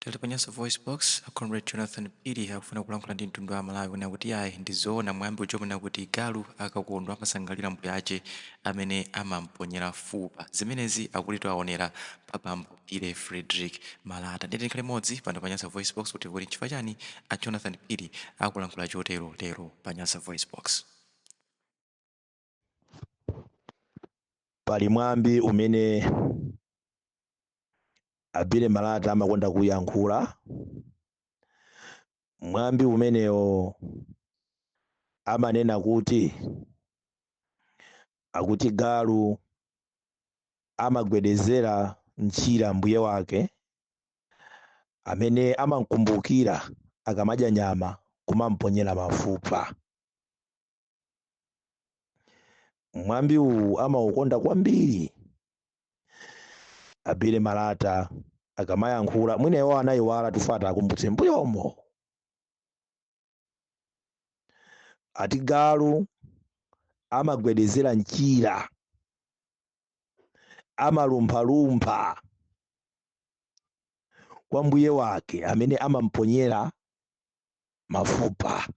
Tili pa Nyasa VoiceBox, a Comrade Jonathan Phiri akufuna kulankhula ndi mtundu wa Malawi kunena kuti ayi, ndi zoona mwambi uja umanena kuti galu akakondwa amasangalira mbuyache amene amamponyera fupa. Zimenezi akuti taonera pa bambo Billy Frederick Malata. Ndiye tikhale limodzi pano pa Nyasa VoiceBox kuti kuti nchifukwa chani a Jonathan Phiri akulankhula chotero lero pa Nyasa VoiceBox. Pali mwambi umene a Billy Malata amakonda kuyankhula. Mwambi umenewo amanena kuti akuti galu amagwedezera mchira mbuye wake amene amamkumbukira akamadya nyama kumamponyera mafupa. Mwambi uwu amaukonda kwambiri a Billy Malata akamayankhula. Mwina iwo anayiwala, tifuna tiwakumbutse mbuyomo. Ati galu amagwedezera mchira, amalumphalumpha kwa mbuye wake amene amamponyera mafupa.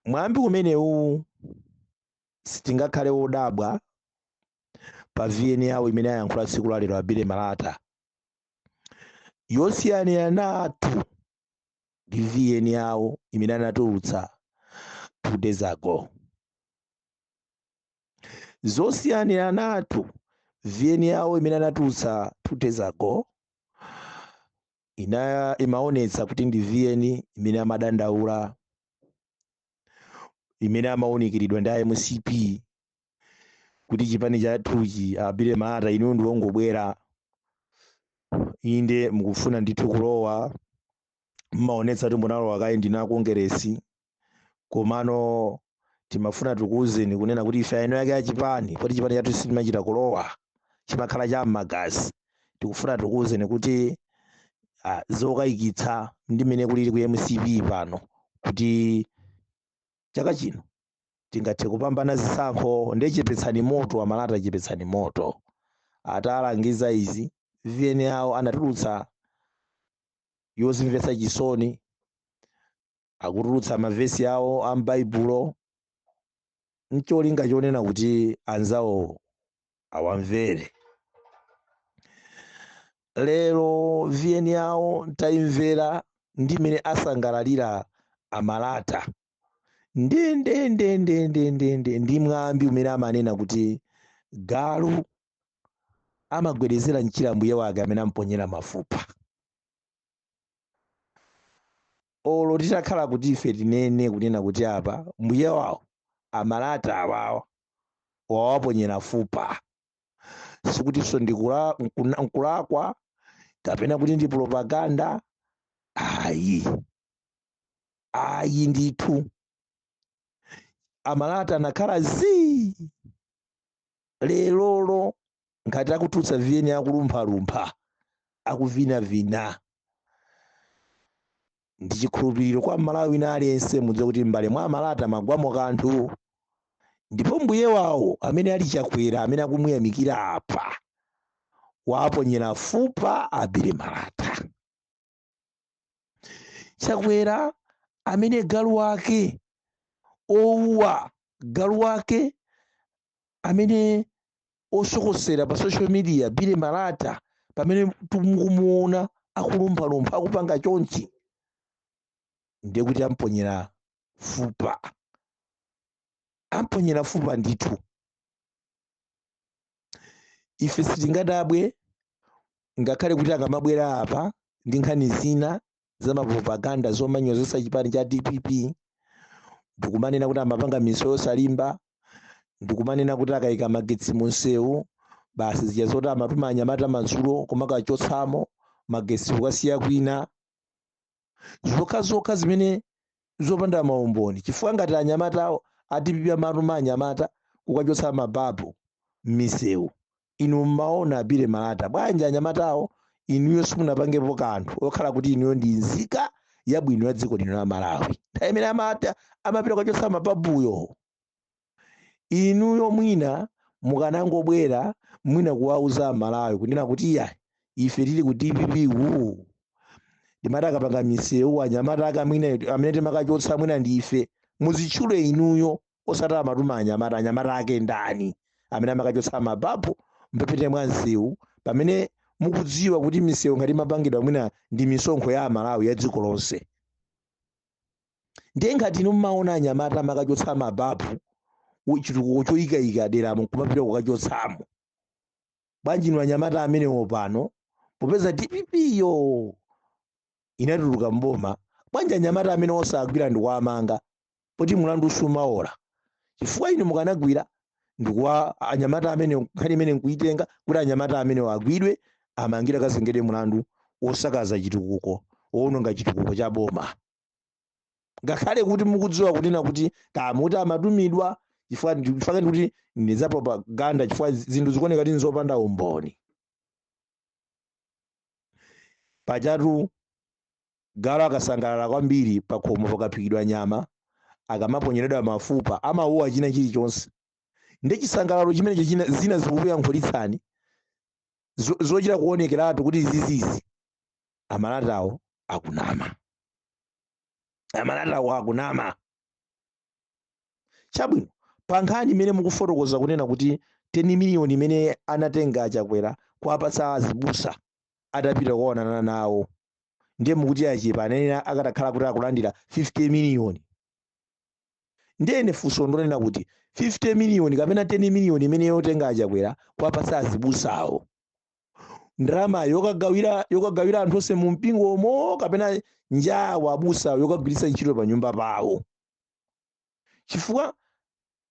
Mwambi umenewu sitingakhale wodabwa pa VN yawo imene ayankhula tsiku la lero a Billy Malata, yosiyaniratu ndi VN yawo imene anatulutsa 2 days ago. Zosiyaniranatu, VN yawo imene anatulutsa 2 days ago ina imaonetsa kuti ndi VN imene amadandaula, imene amaunikiridwa ndi MCP kuti chipani chathuchi, a Billy Malata, inu ndi wongobwera, inde mukufuna ndithu kulowa, mmaonetsa kuti munalowa kaye ndinu a Kongeresi, komano timafuna tikuwuzeni kunena kuti ife eni ake achipani, poti chipani chathu sitimachita kulowa, chimakhala cha m'magazi, tikufuna tikuwuzeni kuti zokayikitsa ndi mmene kulili ku MCP pano kuti chaka chino tingathe kupambana zisankho, ndiye chepetsani moto amalata, chepetsani moto. Atalangiza izi, VN yawo anatulutsa yozimvetsa chisoni, akutulutsa mavesi awo a m'Baibulo ncholinga chonena kuti anzawo awamvere. Lero VN yawo tayimvera ndi mmene asangalalira amalata ndendendendendende ndi mwambi umene amanena kuti galu amagwedezera mchira mbuye wake amene amponyera mafupa. Olo titakhala kuti ife tinene kunena kuti apa mbuye wawo amalata awawa wawaponyera fupa, sikutinso nkulakwa kapena kuti ndi propaganda, ayi, ayi ndithu. Amalata anakhala zii lerolo ngati akutulutsa VN akulumphalumpha, akuvinavina ndi chikhulupiriro kwa Mmalawi wina aliyense. Mudziwe kuti m'mbale mwa amalata magwamo kanthu, ndipo mbuye wawo amene ali Chakwera amene akumuyamikira apa waponyera fupa a Billy Malata. Chakwera amene galu wake owuwa, galu wake amene osokosera pa social media Billy Malata, pamene tikumuona akulumphalumpha akupanga chonchi, ndiye kuti amponyera fupa, amponyera fupa ndithu. Ife sitingadabwe ngakhale kuti akamabwera apa ndi nkhani zina za mapropaganda zomanyozesa chipani cha DPP, ndikumanena kuti amapanga misewu yosalimba, ndikumanena kuti akayika magetsi munsewu basi zija zoti amatuma anyamata madzulo kumakachotsamo magetsi kukasiya kwina, zokhazokha zimene zopanda maumboni, chifukwa ngati anyamata a DPP amatuma anyamata kukachotsa mababu m'misewu, inu mmaona a Billy Malata bwanji anyamatawo inuyo simunapangepo kanthu, okhala kuti inuyo ndi nzika yabwino ya dziko lino la Malawi? Nthawi imene amapita kukachotsa mababuyo, inuyo mwina mukanangobwera mwina kuwauza Amalawi kunena kuti iya. Ife tili ku DPP ku, ndimati akapanga misewu anyamata ake amene amene timakachotsa mwina ndife. Muzitchule inuyo, osati amatuma anyamata. Anyamata ake ndani amene amakachotsa mababu mphepete mwa msewu, pamene mukudziwa kuti misewu ngati imapangidwa mwina ndi misonkho ya Amalawi ya dziko lonse? Ndiye ngati inu mmaona anyamata amakachotsa mababu, chitukuko choyikayika deramo kumapita kukachotsamo bwanji inu anyamata amenewo pano, popeza DPP yo inatuluka mboma, bwanji anyamata amene osagwira ndikuwamanga, poti mulandu sumaola? Chifukwa inu mukanagwira ndikuwa anyamata amene, nkhani imene nkuitenga kuti anyamata amene agwidwe, amangire, akazengedwe mulandu wosakaza chitukuko, wowononga chitukuko cha boma, ngakhale kuti mukudziwa kunena kuti kamuti amatumidwa. Chifukwa ndikuti ndi za propaganda, chifukwa zinthu zikuoneka kuti nzopanda umboni. Pajatu galu akasangalala kwambiri pakhomo pakaphikidwa nyama, akamaponyeredwa mafupa amauwa china chilichonse. Ndi chisangalalo chimenecho china zina zikukuyankhulitsani zochita kuonekeratu kuti zizizi amalatawo akunama, amalatawo akunama. Chabwino, pa nkhani imene mukufotokoza kunena kuti 10 miliyoni imene anatenga Achakwera kuwapatsa azibusa atapita kukaonana nawo, ndiye mukuti achepa, anene akatakhala kuti akulandira 50 miliyoni. Ndiye ine funso ndonena kuti 50 miliyoni kapena 10 miliyoni imene yotenga Achakwera kuwapatsa azibusawo, ndalama yokagawira anthu onse mu mpingomo, kapena njawo abusa yokagwiritsa ntchito pa nyumba pawo? Chifukwa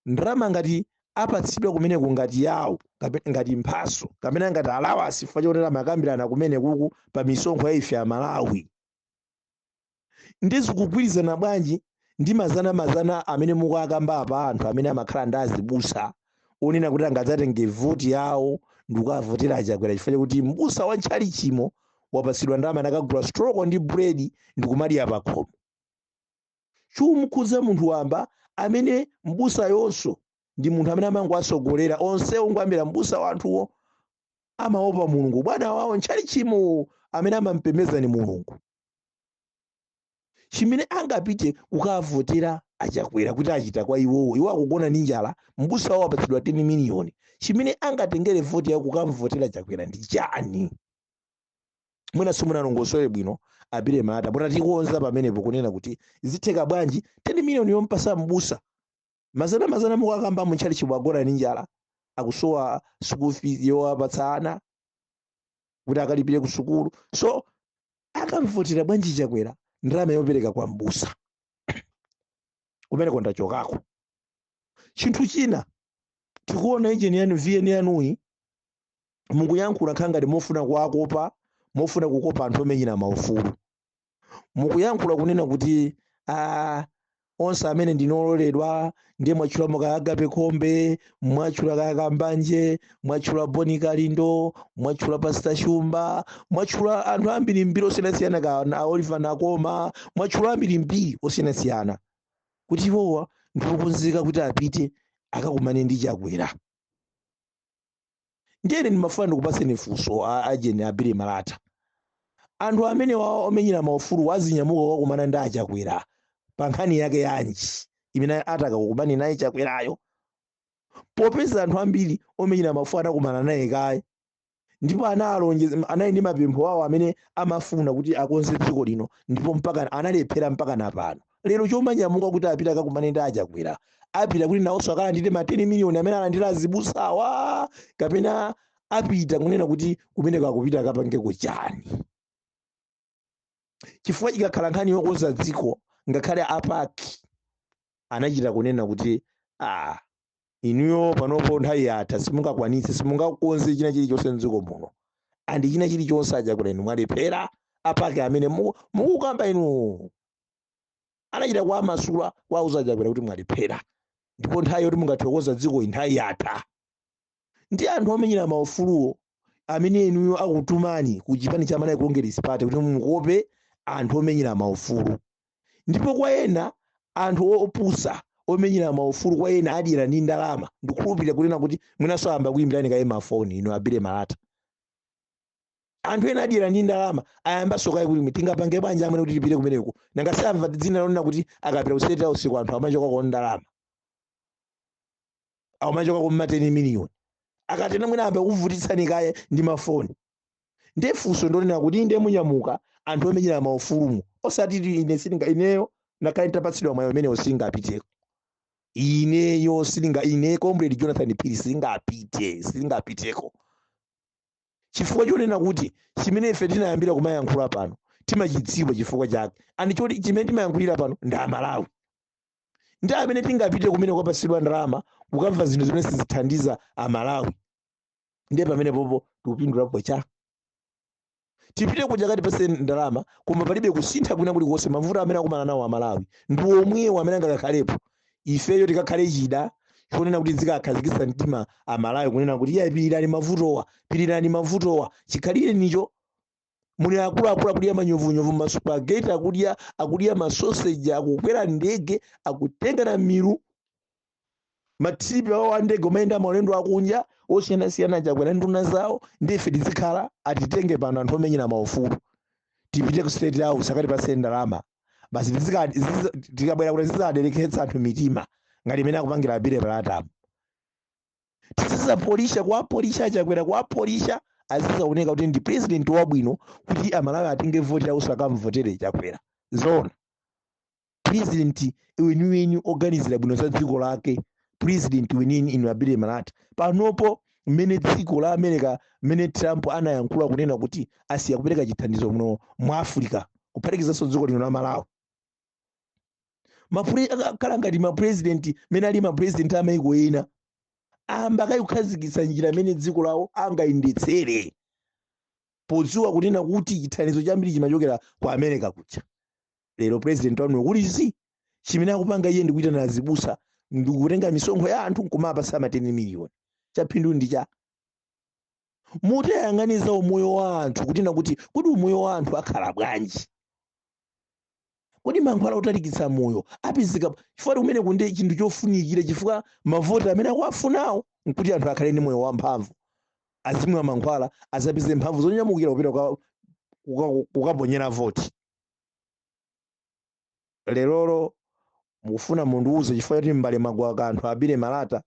ndalama ngati apatsidwa kumeneko ngati yawo, ngati mphaso kapena ngati allowance, chifukwa chotera makambirana kumene kuku pa misonkho ya ife Amalawi, ndizikugwirizana bwanji ndi mazana mazana amene mukakamba apa, anthu amene amakhala ndi azibusa onena kuti angadzatenge voti yawo ndikukavotera Achakwera chifukwa chakuti mbusa wa ntchalichimo wapatsidwa ndalama, nakagula stroko ndi buledi ndikumadya pakhomo? Chumukhudza munthu wamba amene mbusa yonso ndi munthu amene amangowatsogolera onsewo, ngoyambira mbusa wa anthuwo amaopa Mulungu, bwana wawo ntchalichimo amene amampembedza ni Mulungu, chimene angapite kukavotera Achakwera kuti achita kwa iwowo? Iwo akugona ndi njala, mbusa wawo apatsidwa 10 miliyoni. Chimene angatengere voti yawo kukamvotera Chakwera ndi chani? Mwina simunalongosole bwino, apire mata mutatikonza pamenepo kunena kuti zitheka bwanji 10 miliyoni yompasa mbusa, mazana mazana mukakamba muntchalichi agona ndi njala, akusowa school fees yowapatsa ana kuti akalipire ku sukulu, so akamvotera bwanji Chakwera ndalama yopereka kwa mbusa? Kumeneko ndachokako. Chinthu china, tikuona injini yanu VN yanuyi, mukuyankhula ngati mofuna kuwakopa, mofuna kukopa anthu omenyera maufulu. Mukuyankhula kunena kuti onse amene ndinololedwa, ndiye mwatchula mukaagape Khombe, mwatchula Kakambanje, mwatchula Boni Kalindo, mwatchula Pastor Shumba, mwatchula anthu ambirimbiri osiyanasiyana, ka na Oliver Nakoma, mwatchula ambirimbiri osiyanasiyana kuti iwowa ndikukonzeka kuti apite akakumane ndi Chakwera. Ndiyene ndimafuna ndikupatseni funso, ajeni abire malata, anthu amene wawa omenyera maufulu azinyamuka kukakumana ndi Achakwera pa nkhani yake yanji imene atakakumane naye Chakwerayo, popeza anthu ambiri omenyera maufulu anakumana naye kaye ndipo analonjeza, anali ndi mapempho awo amene amafuna kuti akonze dziko lino, ndipo mpaka analephera mpaka napano lero? Chomanyamuka kuti apite akakumane ndi Achakwera, apita kuti nawonso akalandire ma 10 miliyoni amene alandira azibusawa, kapena apita kunena kuti kumeneko akupita akapangeko chani? Chifukwa ikakhala nkhani yokonza dziko, ngakhale apaki anachita kunena kuti inuyo panopo nthawi yatha, simungakwanitse, simungakonze china chilichonse mdziko muno, andi china chilichonse Achakwera inu mwalephera. Apake amene mukukamba inu anachita kuwamasula, kuwauza Achakwera kuti mwalephera ndipo nthawi yoti mungathe kukonza dziko iyi nthawi yatha. Ndi anthu omenyera maufuluwo amene inuyo akutumani ku chipani cha Malawi Congress Party kuti mukope anthu omenyera maufulu, ndipo kwa ena anthu opusa omenyera maufulu, kwa ena adyera ndi ndalama, ndikukhulupirira kunena kuti mwinanso ayamba kuyimbirani kaye mafoni inu abire malata. Anthu ena adyera ndi ndalama ayambanso kaye kuti tingapange bwanji amene kuti tipite kumeneko. Nanga samva dzina lonena kuti akapita ku State House ku anthu amachokako ndalama, amachokako mma 10 miliyoni. Akatena mwina ayamba kuvutitsani kaye ndi mafoni. Ndiye funso ndonena kuti inde munyamuka anthu omenyera maufulumu, osati ine silinga, ineyo nakhale nditapatsidwa mwayi umenewo singapiteko. Ineyo silinga, ine Comrade Jonathan Phiri singapite, singapiteko, chifukwa chonena kuti chimene ife tinayambira kumayankhula pano timachidziwa chifukwa chake, and choti chimene timayankhulira pano ndi Amalawi. Ndi amene tingapite kumene kwapatsidwa ndalama kukamva zinthu zimene sizithandiza Amalawi, ndiye pamene popo tikupindulapo cha tipite kuja katipase ndalama, koma palibe kusintha kwina kulikonse. Mavuto amene akumana nawo Amalawi ndi omwewo amene angakakhalepo. Ifeyo tikakhale chida chonena kuti zikakhazikitsa mtima Amalawi kunena kuti iye pirirani mavutowa, pirirani mavutowa. Chikhalire nicho muli akuluakulu akudya manyovunyovu, ma spaghetti, akudya masoseji, akukwera ndege, akutenga na miru ma trip awo a ndege, umayenda maulendo akunja osiyanasiyana, Chakwera nduna zawo. Ndife tizikhala atitenge pano anthu omenyera maufulu tipite ku State House akatipase ndalama basi, tikabwera kuti zizadereketsa anthu mitima ngati imene akupangira a Billy Malatamu. Tizizapolisha, kuwapolisha Chakwera, kuwapolisha azizaoneka kuti ndi president wabwino, kuti Amalawi atenge voti yawo akamvotere Chakwera. Zoona, president weniweni oganizira bwino za dziko lake, president weniweni inu a Billy Malata. Panopo mmene dziko la America, mmene Trump anayankhula kunena kuti asiya kupereka chithandizo muno mu Africa, kuphatikizanso dziko lino la Malawi, akhala ngati mapresident mene ali mapresident amaiko ena amba akayikhazikitsa njira imene dziko lawo angayendetsere, podziwa kunena kuti chithandizo chambiri chimachokera ku America kuja. Lero president wanu kulizi chimene akupanga iye ndikuitana azibusa, ndikutenga misonkho ya anthu nkumapasa ma 10 miliyoni. Chaphindu ndi cha mutayang'aniza umoyo wa anthu kunena kuti kodi umoyo wa anthu akhala bwanji? Kodi mankhwala otalikitsa moyo apezeka? Chifukwa kumene kunde chinthu chofunikira, chifukwa mavoti amene akuwafunawo nkuti anthu akhale ndi moyo wamphamvu, azimwa mankhwala, azapeze mphamvu zonyamukira kupita kukaponyera voti. Lerolo mukufuna mundiuze chifukwa choti mbale magwa kanthu a Billy Malata,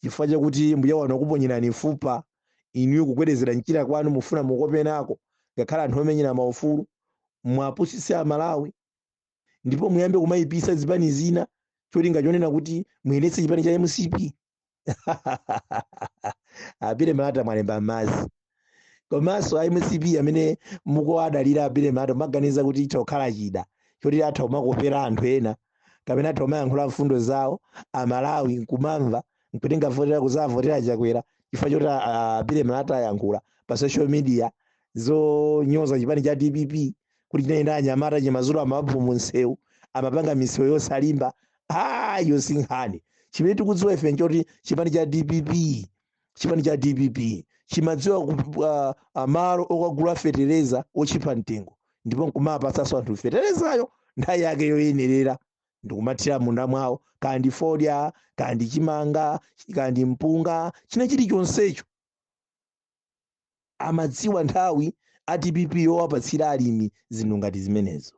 chifukwa chakuti mbuya wanu akuponyerani fupa, inuyo kugwedezera mchira kwanu, mufuna mukopenako ngakhale anthu omenyera maufulu, mwapusitse Amalawi, ndipo muyambe kumayipisa zipani zina cholinga chonena kuti muyendetse chipani cha MCP. A Billy Malata mwalemba m'madzi. Komanso a MCP amene mukuwadalira a Billy Malata, maganiza kuti itha kukhala chida choti atha kumakopera anthu ena kapena atha kumayankhula mfundo zawo, Amalawi nkumamva nkutenga votera kuzavotera Chakwera chifukwa choti a Billy Malata ayankhula pa social media zonyoza chipani cha DPP kuti chinayenda anyamata chimadzulo amapu munsewu, amapanga misewu yosalimba. Ayo si nkhani. Chimene tikudziwa ife nchoti chipani cha DPP chimadziwa malo okagula fetereza otchipa mtengo, ndipo nkumapatsanso anthu feterezayo nthawi yake yoyenerera, ndikumathira munda mwawo, kandi fodya, kandi chimanga, kandi mpunga, china chilichonsecho. Amadziwa nthawi a DPP yowapatsira alimi zinthu ngati zimenezo.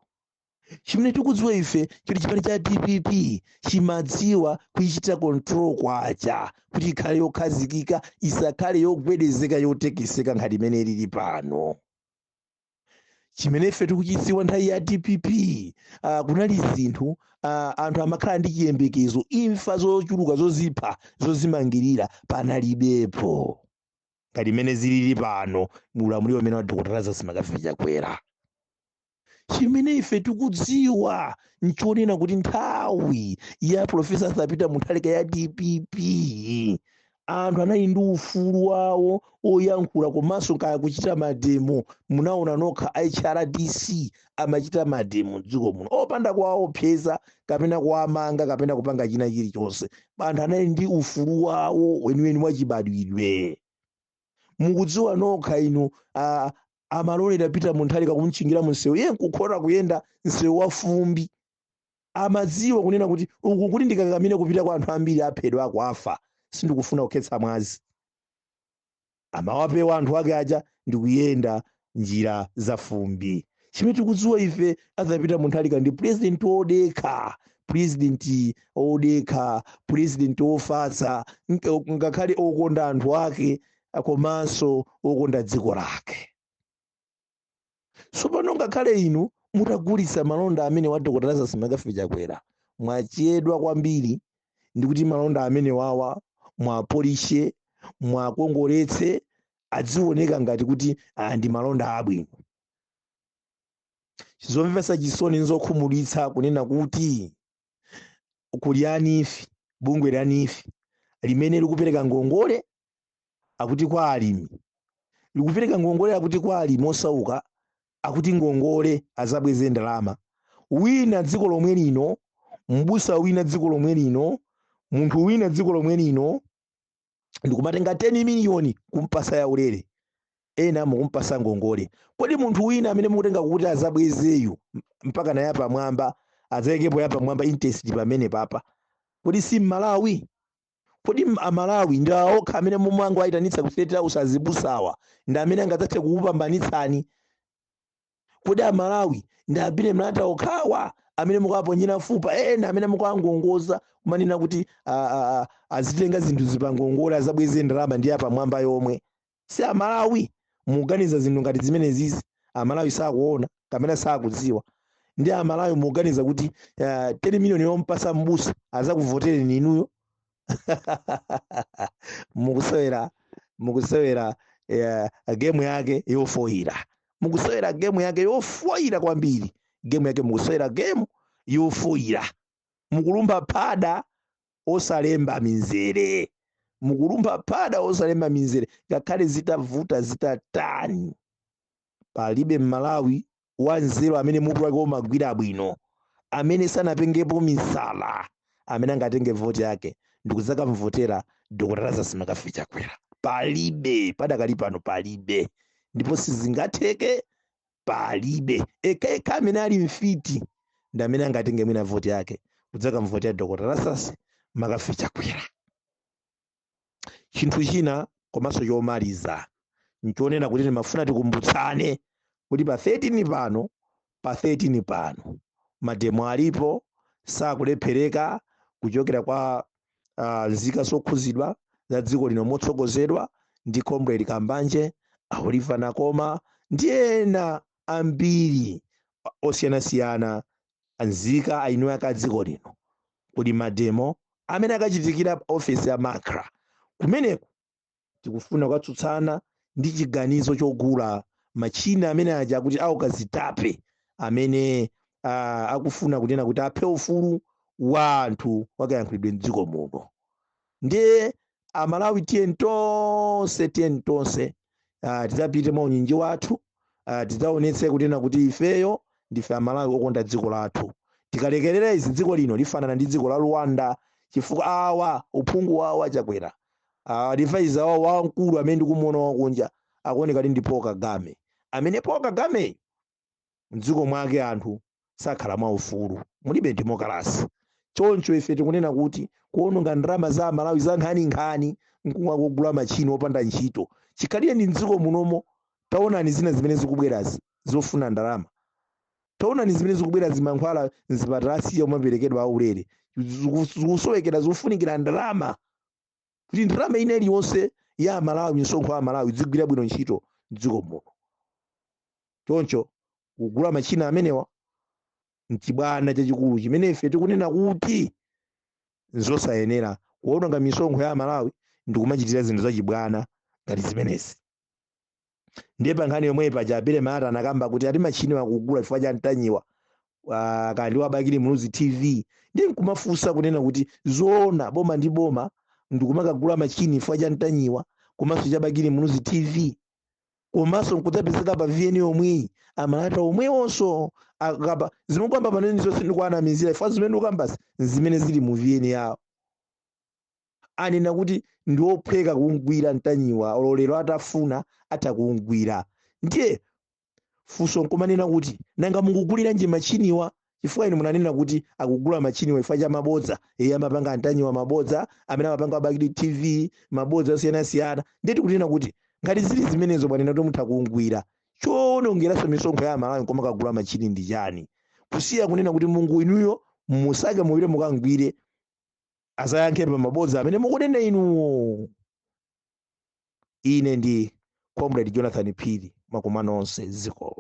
Chimene tikudziwa ife choti chipani cha DPP chimadziwa kuichita control kwacha kuti ikhale yokhazikika, isakhale yogwedezeka, yotekeseka ngati imene ilili pano. Chimene ife tikuchidziwa, nthawi ya DPP kunali zinthu, anthu amakhala ndi chiyembekezo. Imfa zochuluka zozipha, zozimangirira panalibepo ngati imene zilili pano ulamuliro umene wa Dr. Lazarus McCarthy Chakwera. Chimene ife tikudziwa nchonena kuti nthawi ya Professor Arthur Peter Mutharika ya DPP, anthu anali ndi ufulu wawo oyankhula komanso kaya kuchita mademo. Munaona nokha HRDC amachita mademo mdziko muno opanda kuwaopseza kapena kuwamanga kapena kupanga china chilichonse. Anthu anali ndi ufulu wawo weniweni wachibadwidwe. Mukudziwa nokha inu, amalolera Peter Mutharika kumchingira munsewu, iye nkukhota kuyenda msewu wa fumbi. Amadziwa kunena kuti uku kuti ndikakamire kupita kwa anthu ambiri aphedwa ako afa, sindikufuna kukhetsa mwazi. Amawapewa anthu ake aja ndikuyenda. Njira za fumbi. Chimene tikudziwa ife, Arthur Peter Mutharika ndi president wodekha, president odekha, president ofatsa, ngakhale okonda anthu ake komanso okonda dziko lake. Tsopano ngakhale inu mutagulitsa malonda amene wa Dr. Lazarus McCarthy Chakwera, mwachedwa kwambiri ndikuti malonda amene wawa mwapolishe, mwakongoletse, adzioneka ngati kuti ndi malonda abwino. Zomvetsa chisoni, nzokhumudwitsa kunena kuti kuli a NEEF, bungwe la NEEF limene likupereka ngongole akuti kwa alimi, likupereka ngongole akuti kwa alimi osauka, akuti ngongole azabweze ndalama. Wina dziko lomwe lino, mbusa wina dziko lomwe lino, munthu wina dziko lomwe lino ndikumatenga 10 miliyoni kumpasa yaulere, ena mukumpasa ngongole. Kodi munthu wina amene mukutenga kuti azabwezeyu mpaka naye pamwamba adzayikepo yapamwamba interest pamene papa, kodi si Mmalawi? Kodi Amalawi ndi aokha amene mumango ayitanitsa ku State House azibusawa ndi amene angadzathe kukupambanitsani? Kodi Amalawi ndi apite mlata okhawa amene mukaponyera fupa, ena amene mukangongoza kumanena kuti azitenga zinthu zipangongole azabweze ndalama ndi apamwamba yomwe? Si Amalawi? Mukuganiza zinthu ngati zimenezizi Amalawi sakuona kapena sakudziwa? Ndi Amalawi mukuganiza kuti 10 miliyoni yompasa mbusa azakuvotereni inuyo? Mukusewera, mukusewera game yake yofoyira, mukusewera game yake yofoyira kwambiri, game yake mukusewera game yofoyira. Mukulumba phada osalemba minzere, mukulumba phada osalemba minzere. Ngakhale zitavuta zitatani, palibe Mmalawi wanzeru amene mutu wake umagwira bwino, amene sanapengepo misala, amene angatenge voti yake ndikudzakamvotera Dr. Lazarus McCarthy Chakwera. Palibe, padakali pano palibe, ndipo sizingatheke, palibe. Ekhaekha amene ali mfiti ndi amene angatenge mwina voti yake kudzakamvotera Dr. Lazarus McCarthy Chakwera. Chinthu china komanso chomaliza nchonena kuti ndimafuna tikumbutsane kuti pa 13 pano, pa 13 pano mademo alipo, sakulephereka kuchokera kwa nzika zokhuzidwa za dziko lino motsogozedwa ndi Comrade Kambanje, Oliver Nakoma ndi ena ambiri osiyanasiyana, nzika ainu ake a dziko lino. Kuli mademo amene akachitikira ofesi ya MACRA. Kumeneko tikufuna kukatsutsana ndi chiganizo chogula machina amene aja kuti aukazitape amene akufuna kunena kuti aphe ufulu wa anthu wakayankhulidwe mdziko muno. Ndiye Amalawi, tiye tonse, tiye tonse tidzapite mwa unyinji wathu, tidzaonetse kunena kuti ifeyo ndife Amalawi okonda dziko lathu. Tikalekerera izi, dziko lino lifanana ndi dziko la Rwanda, chifukwa awa uphungu wawo achakwera, advisor wawo wamkulu amene ndikumuona wakunja akuoneka ali ndi Paul Kagame, amene Paul Kagame mdziko mwake anthu sakhala mwaufulu, mulibe demokrasi. Choncho ife tikunena kuti kuononga ndalama za Amalawi za nkhaninkhani nkumwa kugula machini opanda ntchito chikhalire ndi mdziko munomo. Taonani zina zimene zikubwerazi zofuna ndalama, taonani zimene zikubwera, zimankhwala mzipatala asiya umaperekedwa aulere, zikusowekera, zikufunikira ndalama kuti ndalama ina iliyonse ya Amalawi, msonkho wa Amalawi, zigwira bwino ntchito mdziko muno. Choncho kugula machina amenewa nchibwana chachikulu chimene ife tikunena kuti nzosayenera, kuononga misonkho ya Amalawi ndikumachitira zinthu zachibwana ngati zimenezi. Ndiye pa nkhani yomwe paja Abele Malata anakamba kuti ati machini akugula chifukwa cha Mtanyiwa kandi wa Bakili Muluzi TV, ndiye nkumafunsa kunena kuti zoona boma ndi boma ndikumakagula machini chifukwa cha Mtanyiwa komanso cha Bakili Muluzi TV, komanso nkudzapezeka pa VN yomweyi Amalata omwewonso akapa zimukamba panene zonse ndikuanamizira, chifukwa zimene ndikukambasi zimene zili mu VN yawo. Anena kuti ndiophweka kumgwira Mtanyiwa, ololero atafuna atha kumgwira. Ndiye funso nkumanena kuti nanga mukuguliranji machiniwa? Chifukwa inu munanena kuti akugula machiniwa chifukwa cha mabodza iye amapanga Mtanyiwa, mabodza amene amapanga Bakili TV, mabodza osiyanasiyana. Ndiye tikunena kuti ngati zili zimenezo, mwanena kuti mutha kumgwira. Chowonongeranso misonkho ya Malawi koma kagula machini ndi chani, kusiya kunena kuti Mungu inuyo musake mupite mukangwire azayankhe pa mabodza amene mukunena inuwo? Ine ndi Comrade Jonathan Phiri, makoma nonse, zikomo.